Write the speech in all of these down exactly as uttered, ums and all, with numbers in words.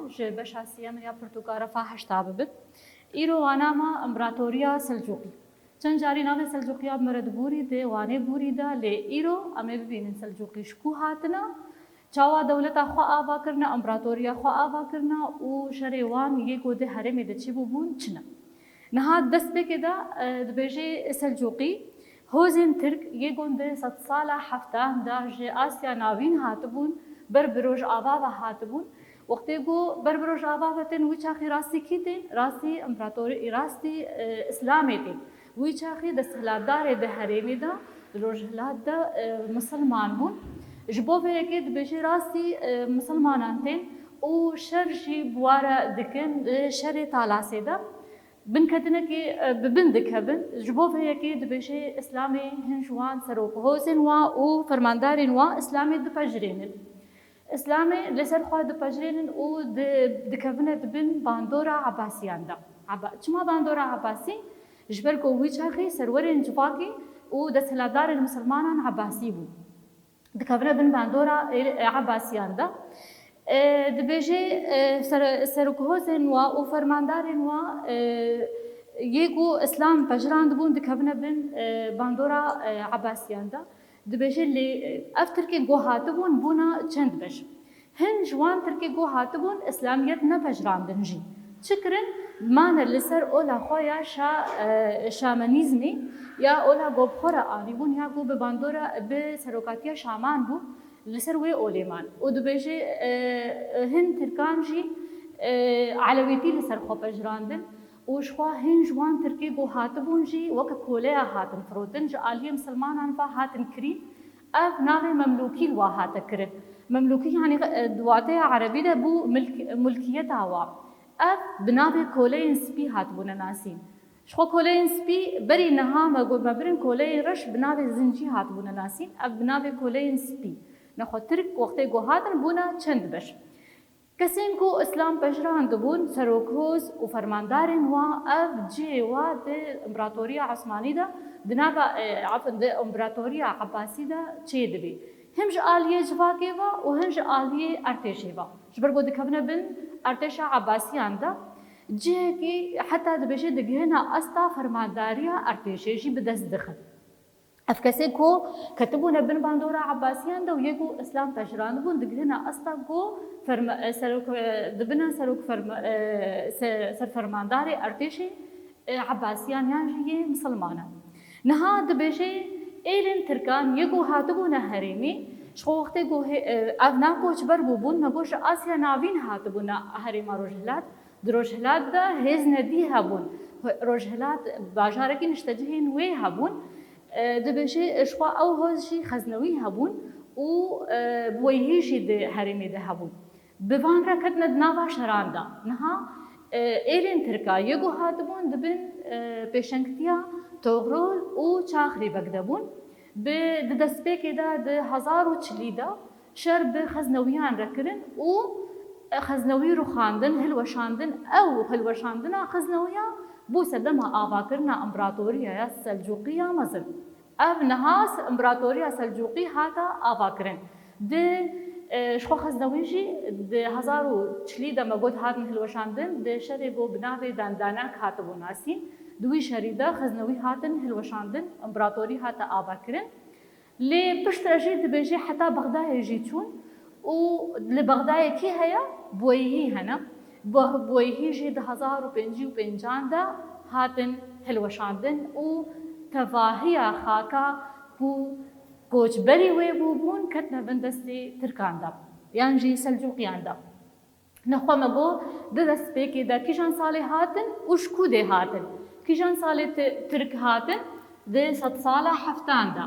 ji beşa siyem ya pirtûka refa heşta bibin. Îro wana me împaratoriya Selcûqî. Çend carî navê Selcûqiya bi me re di Bûrî, di Wanê Bûrî de, lê îro em ê bibînin Selcûqî ji ku hatine, çawa dewleta xwe ava kirine, împaratoriya xwe ava kirine û şerê wan yê ku di herêmê de çêbûbûn çi ne. Niha destpêkê de, e, dibêjê Selcûqî, hozên Tirk yê ku di sedsala heftan de ji Asya Navîn hatibûn, ber bi Rojava ve hatibûn. Wextê ku ber bi Rojava ve tên, wî çaxî rastî kî tên? Rastî împaratorî, rastî, e, Îslamê tên. Wî çaxî desthilatdarê di herêmê de, di rojhilat de, e, misilman bûn. Ji bo vê yekê dibêjê rastî, e, misilmanan tên û şer jî bi wa re dikin, di şerê Talasê de. Binketinekê, e, bi bin dikevin. Ji bo vê yekê dibêjê Îslamê hin ji wan serok hozên wa û fermandarên wa Îslamê dipejirênin. Îslamê li ser xwe dipejirênin û di-, dikevine di bin bandora Ebasiyan de. Eba-, çima bandora Ebasî? Ji ber ku wî çaxê serwerên civakê û desthilatdarên misilmanan Ebasî bûn. Dikevine bin bandora ê-, Ebasiyan de. E, dibêje, e, ser-, serokhozên wa û fermandarên wa, e, yê ku Îslam pejirandibûn, dikevine bin, e, bandora, e, Ebasiyan de. Dibêje, lê, e, ev Tirkên ku hatibûn bûna çend beş. Hin ji wan Tirkê ku hatibûn, Îslamiyet nepejirandin jî. Çi kirin? Mane li ser ola xwe ya şa-, e, şamanîzmê, ya ola ku bi xwe re anîbûn, ya ku bi bandora, bi serokatiya şaman bû, li ser wê olê man. Û dibêje, e, e, hin Tirkan jî, e, elewîtî li ser xwe pejirandin. Û ji xwe hin ji wan Tirkê ku hatibûn jî weke koleya hatin firotin, ji aliyê misilmanan ve hatin kirîn. Ev navê Memlûkî li wa hate kirin. Memlûkî, yanî, e, di wateya erebî de bû milk-, mulkiyeta wa. Ev bi navê koleyên spî hatibûne nasîn. Ji xwe koleyên spî berî niha me got me birin koleyên reş bi navê zincî hatibûne nasîn. Ev bi navê koleyên spî. Nexwe Tirk wextê ku hatin bûne çend beş. Kesên ku Îslam pejirandibûn, serokhoz û fermandarên wa, ev cihê wa di Împaratoriya Osmanî de, di nava, e, efin, di Împaratoriya Ebasî de çêdibê. Him ji aliyê civakê ve û him ji aliyê artêşê ve. Ji ber ku dikevine bin artêşa Ebasiyan de, cihekî heta dibêje digihine asta fermandariya artêşê jî bi dest dixin. Ev kesê ku ketibûne bin bandora Ebasiyan de û yê ku Îslam pejirandibûn, digihine asta ku ferma-, e, serok, e, dibine serok ferma-, e, se-, serfermandarê artêşê, e, Ebasiyan yan jî yê misilmanan. Niha dibêje êlên Tirkan yê ku hatibûne herêmê, ji xwe wextê ku hê-, e, ev na koçber bûbûn, me got ji Asya Navîn hatibûne herêma Rojhilat. Di Rojhilat de hêz nedî hebûn. Rojhilat bajarekî niştecihên wê hebûn. E, dibêje, ji xwe ew hoz jî xeznewî hebûn û, e, bi weyî jî di herêmê de hebûn. Bi van re ketine di nava şeran de. Niha, e, êlên Tirka yê ku hatibûn di bin, e, pêşengtiya Togrol û Çaxrîbek de bûn. Bi, di destpêkê de, di hezar û çilî de şer bi xeznewiyan re kirin û xeznewî rûxandin, hilweşandin. Ew hilweşandina xeznewiya bû sedema avakirina împaratoriya ya Selcûqî ya mezin. Ev niha se-, împaratoriya Selcûqî hate avakirin. Di, e, ji xwe xeznewî jî di hezar û çilî de me got hatin hilweşandin, di şerê ku bi navê Dandanak hatibû nasîn. Di wî şerî de xeznewî hatin hilweşandin, împaratorî hate avakirin. Lê piştre jî dibêje heta Bexdayê jî çûn û li Bexdayê kî heye? Buweyhî hene. Buweyhî jî di hezar û pêncî û pêncan de hatin hilweşandin û tevahiya xaka ku koçberî wê bûbûn ketine bin destê Tirkan de yan jî Selcûqiyan de. Nexwe me got, di destpêkê de kîjan salê hatin û ji ku dê hatin? Kîjan salê ti-, Tirk hatin? Di sedsala heftan de.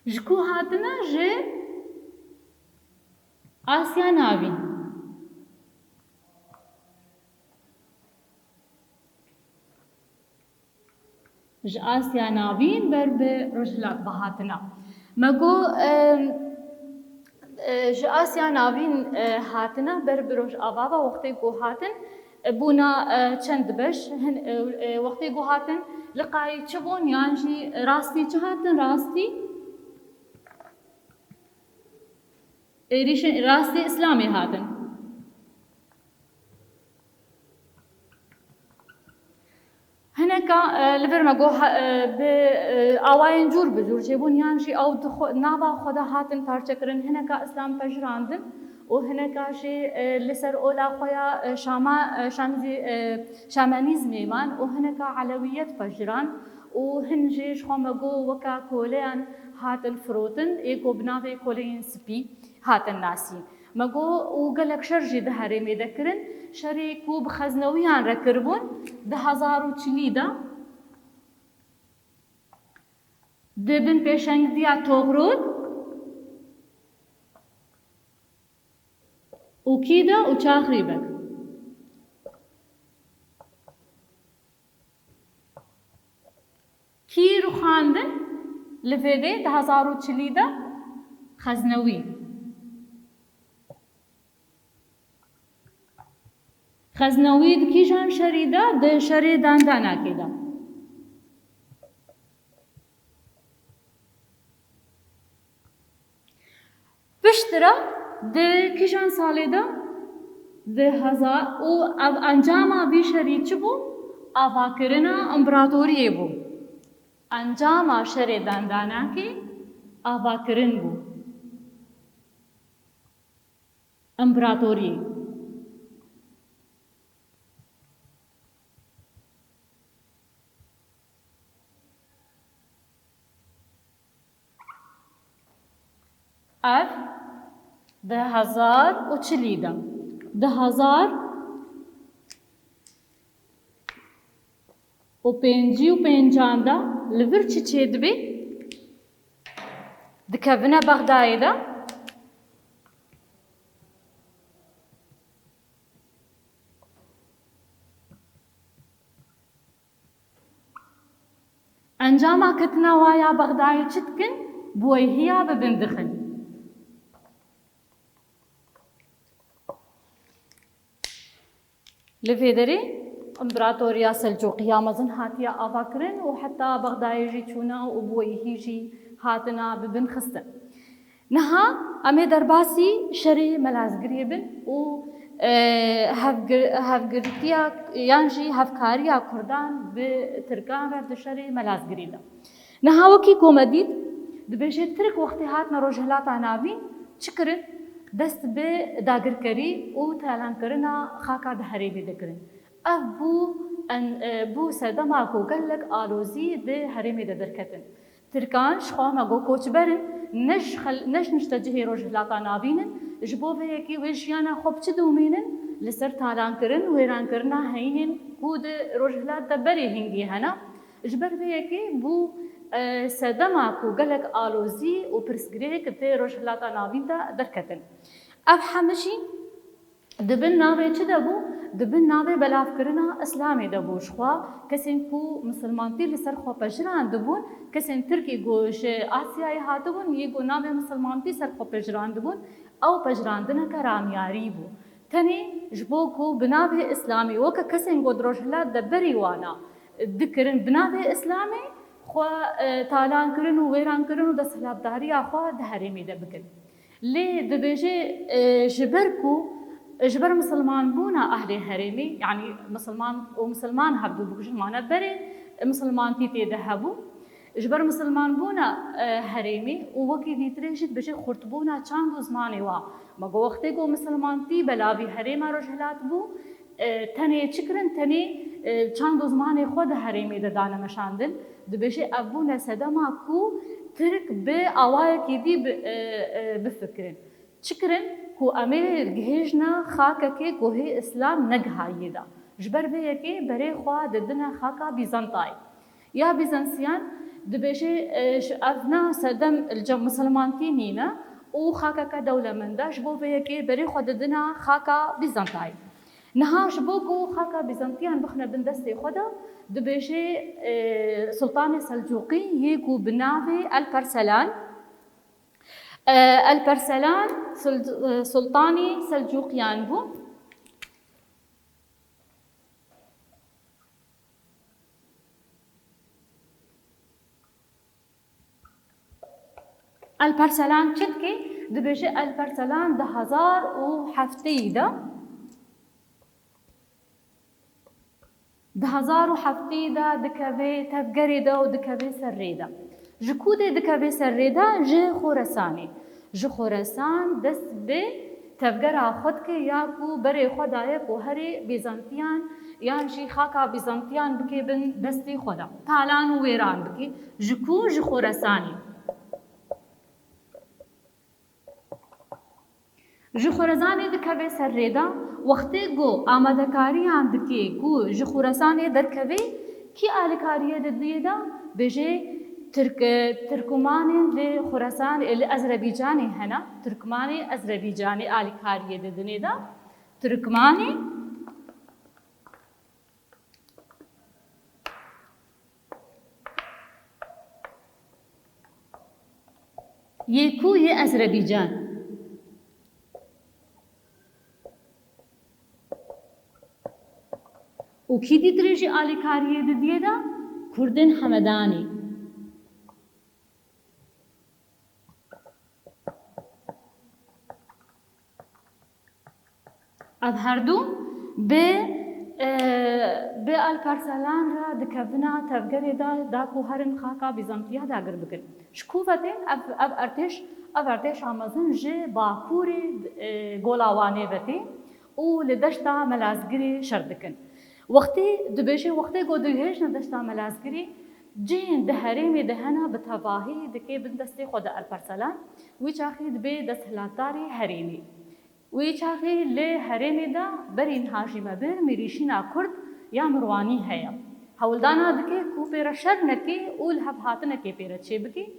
Ji ku hatine? Ji Asya Navîn. Ji Asya Navîn ber bi Rojhilat ve hatine. Me got, em, e, ji Asya Navîn, e, hatine ber bi Rojava ve wextê ku hatin, e, bûna, e, çend beş, hin, e, e, wextê ku hatin li qayî çi bûn yan jî rastî çi hatin, rastî? Êrîşên rastî Îslamê hatin. Hineka, e, li vir me got, ha, e, bi, e, awayên cûr bi cûr çêbûn, yan jî ew di xwe, nava xwe de hatin parçekirin. Hineka Îslam pejirandin û hineka jî, e, li ser ola xwe ya, e, şama, e, şamzî, e, şamanîzmê man û hineka elewiyet pejirand û hin jî ji xwe me got weka koleyan hatin firotin, ê ku bi navê koleyên spî hatin nasîn. Me got, û gelek şer jî di herêmê de kirin. Şerê ku bi xeznewiyan re kiribûn, di hezar û çilî de di bin pêşengiya Toxrûd û Kîda û Çaxrîbek. Kî rûxandin li vê dê di hezar û çilî de? Xeznewî. Xeznewî di kîjan şerî de? Di şerê Dandanakê de. Piştre di kîjan salê de? Di hezar û ev encama vî şerî çi bû? Avakirina împeratoriyê bû. Encama şerê Dandanakê avakirin bû. Împeratoriyê. Ev di hezar û çilî de, di hezar û pêncî û pêncan de li vir çi çêdibê? Dikevine Bexdayê de. Encama ketina wa ya Bexdayê çi dikin? Bi weyhiya bi bin dixin. Li vê derê împeratoriya Selcûqiya mezin hatiye avakirin û heta Bexdayê jî çûne û bi weyhî jî hatina bi bin xistin. Niha em ê derbasî şerê Melazgirê bin û, e, hevgir-, hevgirtiya yan jî hevkariya Kurdan bi Tirkan re di şerê Melazgirê de. Niha wekî ku me dît, dibêje Tirk wextê hatine Rojhilata Navîn çi kirin? Dest bi dagirkerî û talankirina xaka di herêmê de kirin. Ev bû en-, e, bû sedema ku gelek alozî di herêmê de derketin. Tirkan ji xwe me got koçber in, ne ji xel-, ne ji niştecihê Rojhilata Navîn in, ji bo vê yekê wê jiyana xwe bi çi domînin? Li ser talankirin, wêrankirina heyînên ku di Rojhilat de berê hingê hene. Ji ber vê yekê bû, e, sedema ku gelek alozî û pirsgirêk di Rojhilata Navîn de derketin. Ev heme jî di bin navê çi de bû? Di bin navê belavkirina Îslamê de bû. Ji xwe kesên ku misilmantî li ser xwe pejirandibûn, kesên Tirkî ku ji Asyayê hatibûn, yê ku navê misilmantî ser xwe pejirandibûn, ew pejirandineke ramyarî bû. Tenê ji bo ku bi navê Îslamê weke kesên ku di Rojhilat de berî wana dikirin bi navê Îslamê, xwe, e, talankirin û wêrankirin û desthilatdariya xwe di herêmê de bikin. Lê dibêje, e, ji ber ku, ji ber misilmanbûna ehlê herêmê, yanî misilman û misilman hevdû bikujin, mane berê misilmantî tê de hebû. Ji ber misilmanbûna, e, herêmê û wekî dîtirê jî dibêje xurtbûna çand û zimanê wa. Me got wextê ku misilmantî belavî herêma Rojhilat bû, e, tenê çi kirin? Tenê, e, çand û zimanê xwe di herêmê de dane meşandin. Dibêje ev bûne sedema ku Tirk bi awayekî dî bi, e, e, bifikirin. Çi kirin? Ku em ê gihêjine xakekê ku hê Îslam negihayî da. Ji ber vê yekê berê xwe didine xaka Bîzantayê. Ya Bîzantiyan dibêje, e, ji ev ne sedem li cem misilmantî nîne û xakeke dewlemend e, ji bo vê yekê berê xwe didine xaka Bîzantayê. Niha ji bo ku xaka Bîzantiyan bixine bin destê xwe de, dibêje, e, Sultanê Selcûqî yê ku bi navê El Perselan, e, El Perselan sul-, e, Sultanê Selcûqiyan bû. El Perselan çi dike? Dibêje Alp Arsalan di hezar û heftê de, di hezar û heftê de dikeve tevgerê de û dikeve ser rê de. Ji ku dê dikeve ser rê de? Ji Xoresanê. Ji Xoresan dest bi tevgera xwe dike ya ku berê xwe daye ku herê Bîzantiyan yan jî xaka Bîzantiyan bike bin destê xwe de. Talan û wêran bike. Ji ku? Ji Xoresanê. Ji Xoresanê dikeve ser rê de, wextê ku amadekariyan dike ku ji Xoresanê derkeve, kî alîkariyê didiyê de? Bêje Tirk, Tirkmanên li Xoresan, li Ezrebîcanê hene, Tirkmanê Ezrebîcanê alîkariyê didinê de, Tirkmanê. Yê ku yê Ezrebîcan. Û kî dîtirê jî alîkariyê didiyê de? Kurdên Hemedanê. Ev herdu bi, e, bi Alp Arsalan re dikevina tevgerê de, da ku herin xaka Bîzantiya dagir bikin. Ji ku ve tên ev, ev ertêş, ev ertêşa mezin ji bakurê, e, Gola Wanê ve tên û li deşta Melazgirê şer dikin. Wextê dibêje, wextê ku digihêjine deşta Melazgirê, cihên di herêmê de hene bi tevahî dike bin destê xwe de Alp Arsalan, wî çaxî dibe desthilatdarê herêmê. Wê çaxê li herêmê de berî niha jî me bir mîrîşîna Kurd ya Mirwanî heye. Hewldana dike ku pê re şer neke û lihevhatinekê pê re çêbike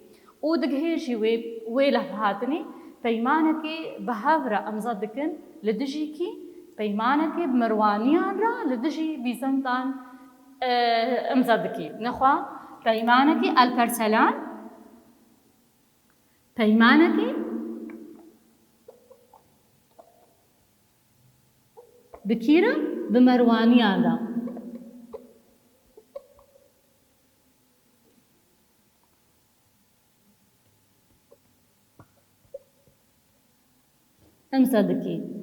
û digihê jî wê, wê lihevhatinê peymanekê bi hev re imza dikin, li dijî kî? Peymanekê bi Mirwaniyan re li dijî Bîzantan, e, imza dike. Nexwe peymanekê Alp Arsalan, peymanekê bi kî re? Bi Merwaniyan re. Imza dikî.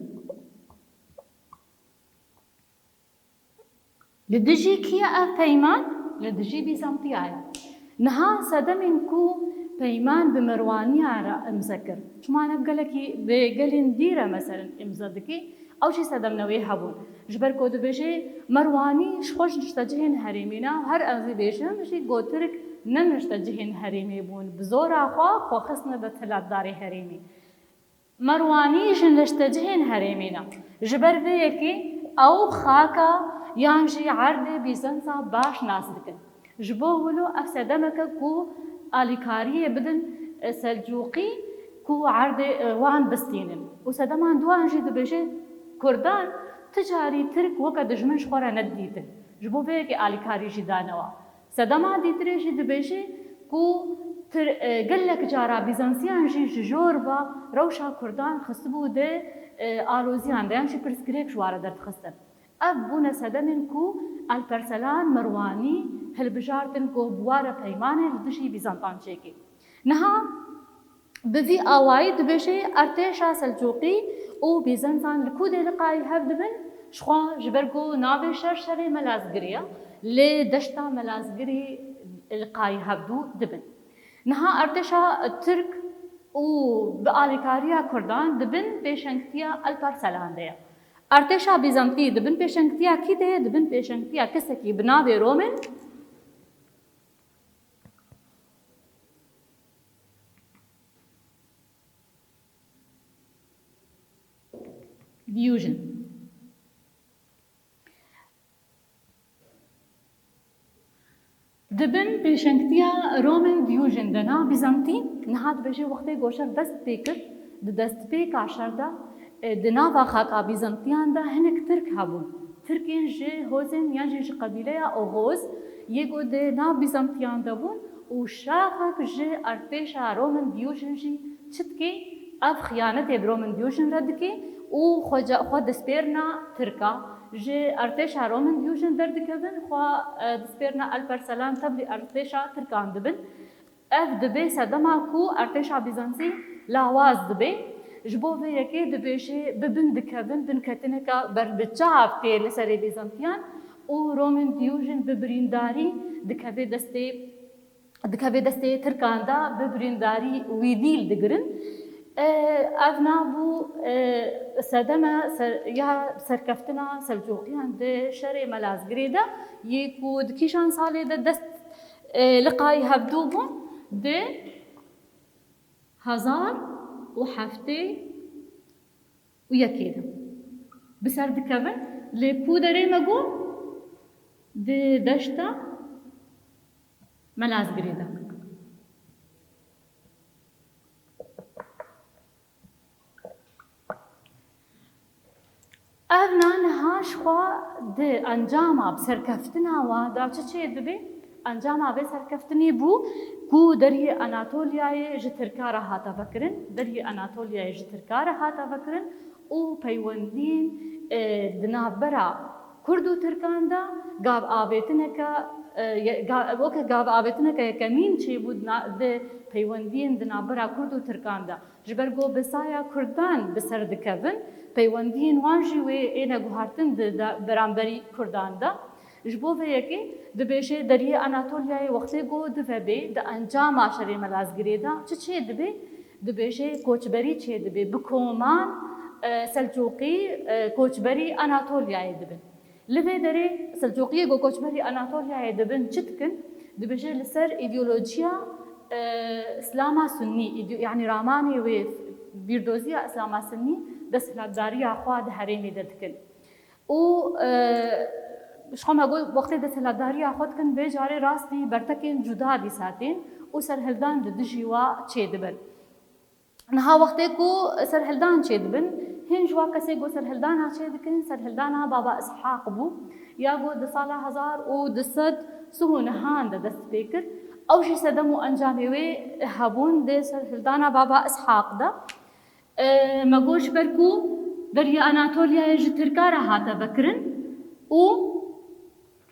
Li dijî kî ye ev peyman? Li dijî Bîzantiya ye. Niha sedemên ku peyman bi Merwaniya re imze kir, çima ne bi gelekî, bi gelên dî re meselin imze dikî, ew jî sedemne wê hebûn. Ji ber ku dibêje Merwanî ji xwe ji niştecihên herêmê ne, her ez ê bêjim jî ku Tirk ne niştecihên herêmê bûn, bi zora xwe xwe xistine desthilatdarê herêmê. Merwanî ji niştecihên herêmê ne. Ji ber vê yekê ew xaka yan jî erdê Bîzansa baş nas dikin. Ji bo wilo ev sedemeke ku alîkariyê bidin, e, Selcûqî ku erdê, e, wan bistînin. Û sedeman duan jî dibêje Kurdan ti carî Tirk weke dijmin ji xwe re nedidîtin. Ji bo vê yekê alîkarî jî dane wa. Sedema dîtirê jî dibêje ku tir-, e, gelek cara Bîzantiyan jî ji jor ve rewşa Kurdan xistibû di, e, aloziyan de, yan jî pirsgirêk ji wa re derdixistin. Ev bûne sedemên ku Alp Arsalan Merwanî hilbijartin ku bi wa re peymanê li dijî Bîzantan çêkê. Niha Bi vî awayî dibêje, artêşa Selcûqî û Bîzantan li ku dê liqayî hev dibin, jixwe ji ber ku navê şer şerê Melazgirî ye, lê deşta Melazgirî liqayî hevdû dibin. Niha artêşa Tirk û bi alîkariya Kurdan di bin pêşengtiya Alp Arsalan de ye. Artêşa Bîzantî di bin pêşengtiya kî de ye? Di bin pêşengtiya kesekî bi navê Romen Diyojen. Di bin pêşengtiya Romen Diyojen de na Bîzantî niha dibêje wextê ku şer dest pê kir, di destpêka şer de, e, di nava xaka Bîzantiyan de hinek Tirk hebûn. Tirkên ji hozên yan jî ji qebîleya Oxoz yê ku di nav Bîzantiyan de bûn û şaxek ji artêşa Roman Diyojen jî çi dike? Ev xiyanetê bi Roman Diyojen re dike û xwe ca-, xwe dispêrina Tirka. Ji artêşa Roman Diyojen derdikevin, xwe, e, dispêrina Alp Arsalan tevlî artêşa Tirkan dibin. Ev dibe sedema ku artêşa Bîzantî lawaz dibe. Ji bo vê yekê dibêje bi bin dikevin, binketineke ber bi çav tê li serê Bîzantiyan û Roman Diyojen bi birîndarî dikeve destê, dikeve destê Tirkan de, bi birîndarî wî dîl digirin. E, ev nabû, e, sedeme ser, ya serkeftina Selçûqiyan di şerê Melazgirê de yê ku di kîjan salê de dest, e, liqayî hevdû bûn, di hezar û heftê û yekê de bi ser dikevin, lê ku derê me got, di deşta Melazgirê de. Ev na niha ji xwe di encama bi serkeftina wan de çi çê dibe? Encama vê serkeftinê bû ku deriyê Anatoliyayê ji Tirka re hate vekirin, deriyê Anatoliyayê ji Tirka re hate vekirin û peywendiyên, e, di navbera Kurd û Tirkan de gav avêtineke, e, ye-, ga-, weke gav avêtineke yekemîn çêbû di na-, di peywendiyên di navbera Kurd û Tirkan de. Ji ber ku bi saya Kurdan bi ser dikevin, peywendiyên wan jî wê êne guhartin di, di beramberî Kurdan de. Ji bo vê yekê dibêje deriyê Anatoliyayê wextê ku dive bê di encama şerê Melazgirê de çi çê dibe? Dibêje koçberî çê dibe. Bi koman, e, Selçûqî, e, koçberî Anatoliyayê dibin. Li vê derê Selçûqiyê ku koçberî Anatoliyayê dibin çi dikin? Dibêje li ser îdeolojiya, e, Îslama Sunnî, îde-, yanî ramanê wê, bîrdoziya Îslama Sunnî desthilatdariya xwe di herêmê de dikin. Û, e, ji xwe me got, wextê desthilatdariya xwe dikin, vê carê rastî bertekên cuda dîsa tên û serhildan di dijî wa çêdibin. Niha wextê ku serhildan çêdibin, hîn ji wa kesê ku serhildana çêdikin, serhildana Baba Ishaq bû, ya ku di sala hezar û du sed sih û nehan de dest pê kir. Ew jî sedem û encamê wê hebûn di serhildana Baba Ishaq de. E, me got ji ber ku Derya Anatoliyayê ji Tirka re hate vekirin û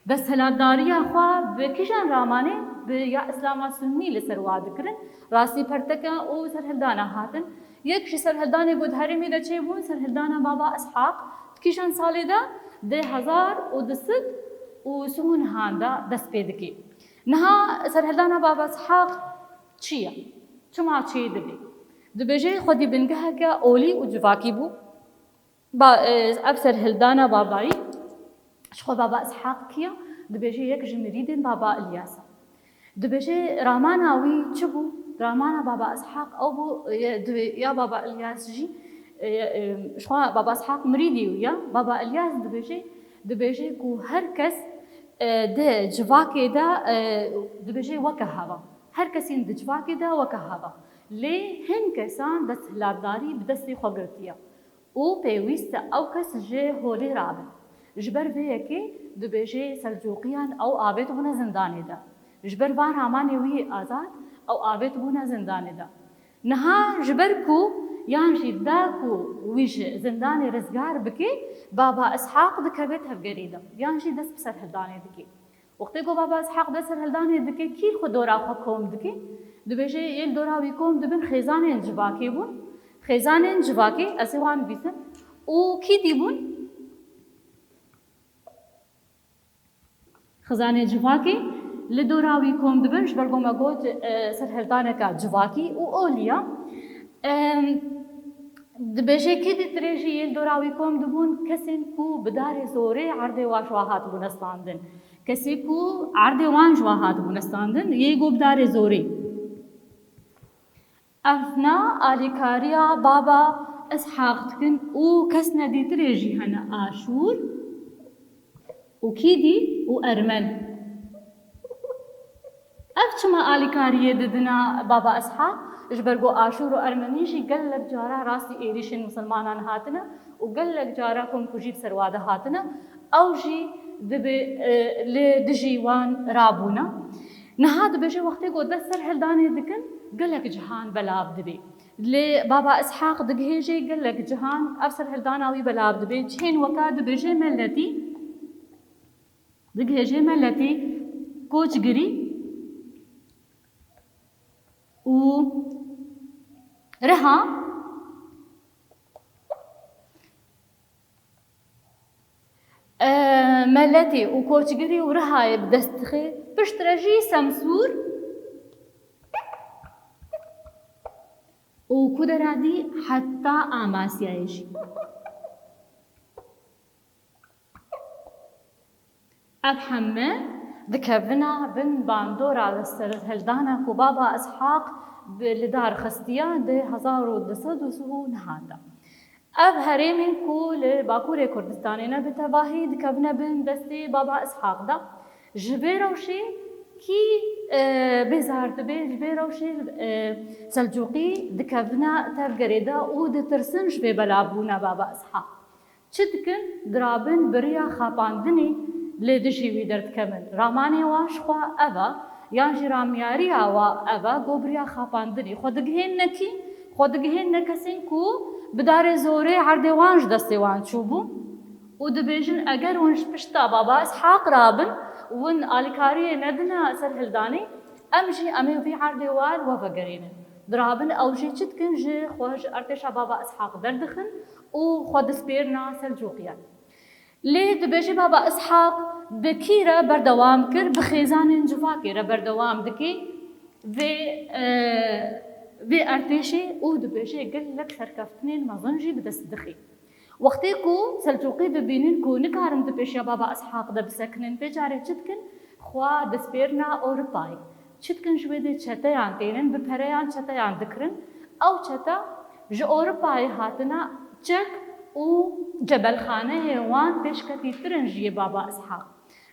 desthilatdariya xwe bi kîjan ramanê, bi ya Îslama Sunnî li ser wa dikirin, rastî perteke û serhildana hatin. Yek ji serhildanê ku di herêmê de çêbûn, serhildana Baba Ishaq, di kîjan salê de? Di hezar û du sed û sih û nehan de dest pê dike. Niha serhildana Baba Ishaq çi ye? Çima çê dibe? Dibêje xwedî bingeheke olî û civakî bû. Ba, e, ev serhildana babayî, ji xwe Baba Ishaq kî ye? Dibêje yek ji mirîdên Baba Îlyas e. Dibêje ramana wî çi bû? Ramana Baba Ishaq ew bû, e, dibê ya Baba Îlyas jî, e, e, ji xwe Baba Ishaq mirîdî wî ye. Baba Îlyas dibêje, dibêje ku her kes, e, di civakê de, e, dibêje weke hev e. Her kesên di civakê de weke hev e. Lê hin kesan desthilatdarî bi destê xwe girtiye. û pêwîst e ew kes ji holê rabin. Ji ber vê yekê dibêje Selcûqiyan ew avêt bûne zindanê de. Ji ber van ramanê wî azad ew avêt bûne zindanê de. Niha ji ber ku yan jî da ku wî ji zindanê rizgar bike, Baba Ishaq dikeve tevgerê de, yan jî dest bi serhildanê dike. Wextê ku Baba Ishaq dest serhildanê dike, kî li xwe dora xwe kom dike? Dibêje, yê li dora wî kom dibin xêzanên civakê bûn. Xêzanên civakê, ez ê wan bibîsim. Û kî dî bûn? Xêzanên civakê li dora wî kom dibin, ji ber ku me got, e, serhildaneke civakî û olî ye. Em, dibêje, kî dî tirê jî yên dora wî kom dibûn, kesên ku bi darê zorê erdê wa ji wa hatibûne standin. Kesê ku erdê wan ji wa hatibûne standin, yê ku bi darê zorê. Ev na alîkariya Baba Ishaq dikin û kesne dîtirê jî hene Aşûr û kî dî û Ermen. Ev çima alîkariyê didina Baba Ishaq? Ji ber ku Aşûr û Ermenî jî gelek cara rastî êrîşên misilmanan hatine û gelek cara komkujî bi ser wa de hatine. Ew jî dibe, e, li dijî wan rabûne. Niha dibêje wextê ku dest serhildanê dikin, gelek cihan belav dibe. Lê Baba Ishaq digihêje gelek cihan ev serhildana wî belav dibe. Cihên weka dibêje meletî, digihêje meletî, koçgirî û Riha, e, meletê û koçgirî û Rihayê bi dest dixe, piştre jî Semsûr û ku deradî heta Amasyayê jî. Ev heme dikevina bin bandora serhildana ku baba Ishaq bi li dar xistiya di hezar û du sed û sî û neh de. Ev herêmên ku li Bakurê Kurdistanê ne bi tevahî dikevine bin destê baba Ishaq de. Ji vê rewşê kî, e, bêzar dibe, ji vê rewşê, e, Selcûqî dikevine tevgerê de û ditirsin ji vê belabûna baba Ishaq. Çi dikin? Dirabin bi riya xapandinê li dijî wî derdikevin. Ramanê wan ji xwe ev e, yan jî ramiyariya wa ev e, ku bi riya xapandinê xwe digihênine kî? Xwe digihênine kesên ku bi darê zorê erdê wan ji destê wan çûbû û dibêjin, eger hûn ji pişta baba Ishaq rabin, hûn alîkariyê nedine serhildanê, em jî em ê vî erdê wan we vegerînin. Dirabin ew jî çi dikin? Ji xwe ji artêşa baba Ishaq derdixin û xwe dispêrina Selcûqiyan. Lê dibêje baba Ishaq di kî re berdewam kir? Bi xêzanên civakê re berdewam dike vê, e, vê artêşê û dibêje gelek serkeftinên mezin jî bi dest dixe. Wextê ku Selcûqî dibînin ku nikarin di pêşiya baba Ishaq de bisekinin, vê carê çi dikin? Xwe dispêrina Ewropayê. Çi dikin? Ji wê dê çeteyan tênin, bi pereyan çeteyan dikirin. Ew çete ji Ewropayê hatine, çek û cebelxaneyê wan pêşketîtir in ji yê baba Ishaq.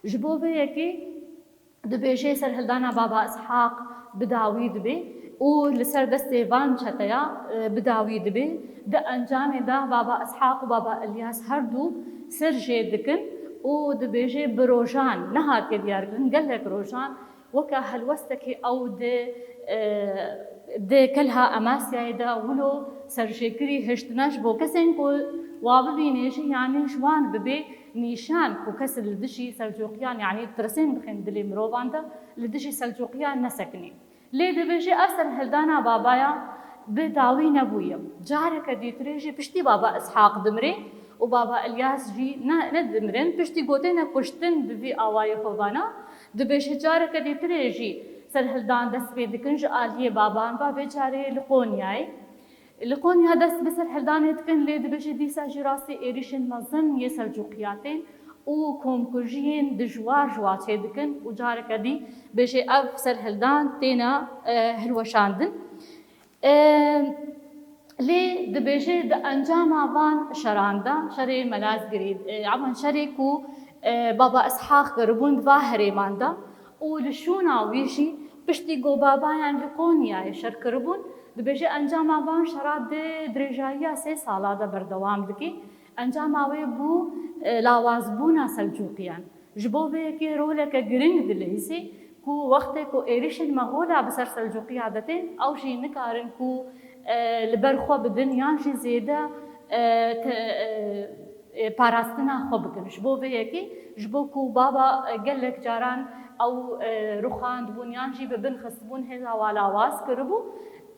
Ji bo vê yekê dibêje serhildana baba Ishaq bi dawî dibe û li ser destê van çeteya, e, bi dawî dibe. Di encamê de baba Ishaq û baba Ilyas her du sir jê dikin û dibêje bi rojan, nehatiye diyarkirin, gelek rojan weke helwestekê ew di, e, di kelha Amasyayê de wilo serjêkirî hiştine, ji bo kesên ku wa bibîne jî, yanî ji wan bibe nîşan ku kes li dijî Selcûqiyan, yanî tirsên bixin dilê mirovan de, li dijî Selcûqiyan nesekinî. Lê dibêje ev serhildana babaya bi dawî nebûye. Careke dîtirê jî piştî baba Ishaq dimrê û baba Ilyas jî ne, nedimirin, piştî gotêne kuştin bi vî awayê hovana, dibêje careke dîtirê jî serhildan dest pê dikin ji aliyê baban ve, vê carê li Qonyayê. Li Qonya dest bi serhildanê dikin, lê dibêje dîsa jî rastî êrîşên mezin yê Selcûqiya tên û komkujiyên dijwar ji wa çêdikin û careke dî bêje ev serhildan têne, e, hilweşandin. E, lê dibêje di encama van şeran de, şerê Melazgirê, e, evan şerê ku, e, baba Ishaq kiribûn di va herêman de û li şûna wî jî piştî ku babayan li Qonyayê şer kiribûn, dibêje encama van şera di dirêjayiya sê sala de berdewam dike. Encama wê bû, e, lawazbûna Selcûqiyan. Ji bo vê yekê roleke giring dileyîsê ku wextê ku êrîşên Mexola bi ser Selcûqiya de tên, ew jî nikarin ku, e, li ber xwe bidin yan jî zêde, e, te-, e, e, parastina xwe bikin. Ji bo vê yekê, ji bo ku baba, e, gelek caran ew, e, ruxandibûn yan jî bi bin xistibûn, hêza wa lawaz kiribû,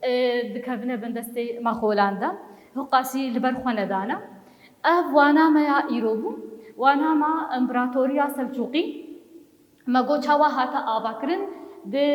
e, dikevine bin destê Mexolan de. Hiqasî li ber xwe nedane. Ev wana me ya îro bû. Wana me împaratoriya Selcûqî. Me got çawa hate avakirin, di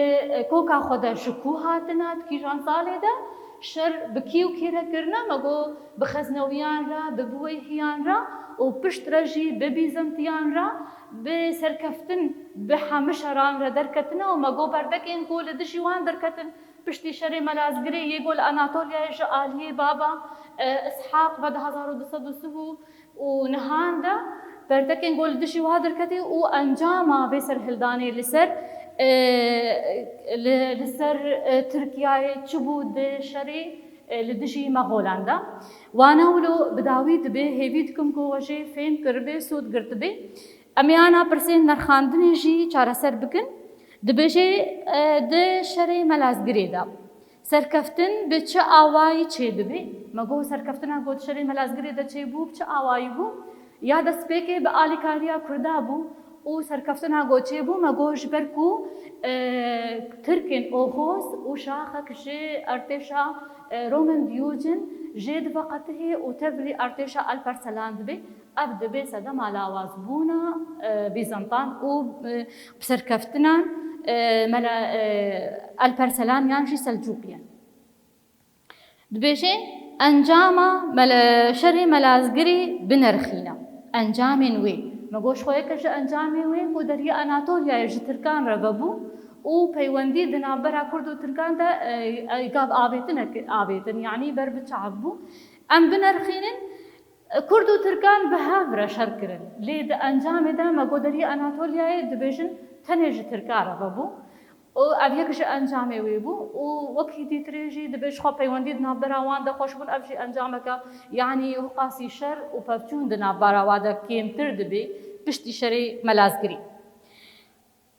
koka xwe de ji ku hatine, di kîjan salê de, şer bi kî û kî re kirine, me got bi Xeznewiyan re, bi Buweyhiyan re û piştre jî bi Bîzentiyan re, bi serkeftin, bi hemî şeran re derketine û me got berdekên ku li dijî wan derketin, piştî şerê Melazgirê yê ku li Anatolyayê ji aliyê baba, e, Ishaq ve di hezar û du sed û sî û û nihan de berdekên ku li dijî wa derketî û encama vê serhildanê li ser, e, li, li ser, e, Tirkiyeyê çi bû di şerê, e, li dijî Mexolan de. Wana wilo bi dawî dibe, hêvî dikim ku we jê fêm kiribê, sûd girtibê. Em ê ana pirsên nerxandinê jî çareser bikin. Dibêje, e, di şerê Melazgirê de serkeftin bi çi awayî çêdibe? Me got serkeftina ku di şerê Melazgirê de çêbû, bi çi awayî bû? Ya destpêkê bi alîkariya Kurda bû û serkeftina ku çêbû, me got ji ber ku, e, Tirkên Oxoz û şaxek ji artêşa Roman Diyojen jê diveqetihê û tevlî artêşa Alperselan dibe. Ev dibe sedema lawazbûna, e, Bîzantan û, e, serkeftinan, e, mela, e, Alperselan yan jî Selcûqiyan. Dibêje, encama mele-, şerê Melazgirî binerxîne. Encamên wê. Me got, ji xwe yek ji encamên wê ku Deriyê Anatoliyayê ji Tirkan re vebû û peywendî di navbera Kurd û Tirkan de, e, e, gav avêtinek avêtin, yanî ber bi çav bû. Em binerxînin, Kurd û Tirkan bi hev re şer kirin. Lê di encamê de me got Deriyê Anatoliyayê dibêjin tenê ji Tirkan re vebû. Û ev yek ji encamê wê bû û wekî dîtirê jî dibê ji xwe peywendî di navbera wan de xweş bûn. Ev jî encameke, yanî, huqasî şer û pevçûn di navbera wa de kêmtir dibê piştî şerê Melazgirî.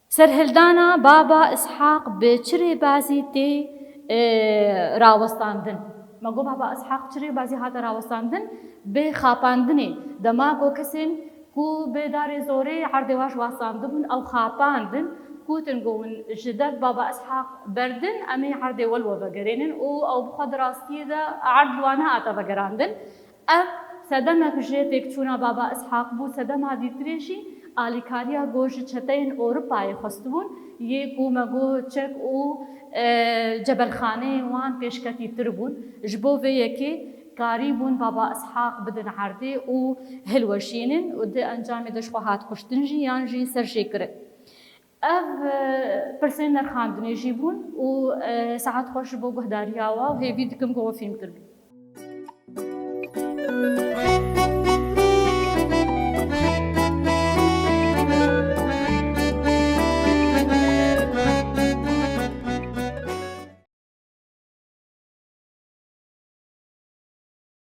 Serhildana Baba Ishaq bi çi rêbazî tê, e, rawestandin? Me got Baba Ishaq çi rêbazî hate rawestandin? Bi xapandinê. Dema ku kesên ku bê darê zorê erdê wa ji wa standibûn, ew xapandin, gotin ku hûn ji dev Baba Ishaq berdin, em ê erdê we li we vegerênin û ew bi xwe di rastiyê de erd li wan nehate vegerandin. Ev sedemek ji têkçûna Baba Ishaq bû, sedema dîtirê jî alîkariya ku ji çeteyên Ewropayê xwestibûn, yê ku me got çek û, e, cebelxaneyên wan pêşketîtir bûn. Ji bo vê yekê karîbûn Baba Ishaq bidin erdê û hilweşînin û di encamê de ji xwe hat kuştin jî yan jî serjêkirin. Ev, e, pirsên nerxandinê jî bûn û, e, saet xweş ji bo guhdariya we û hêvî dikim ku we fêhm kiribî.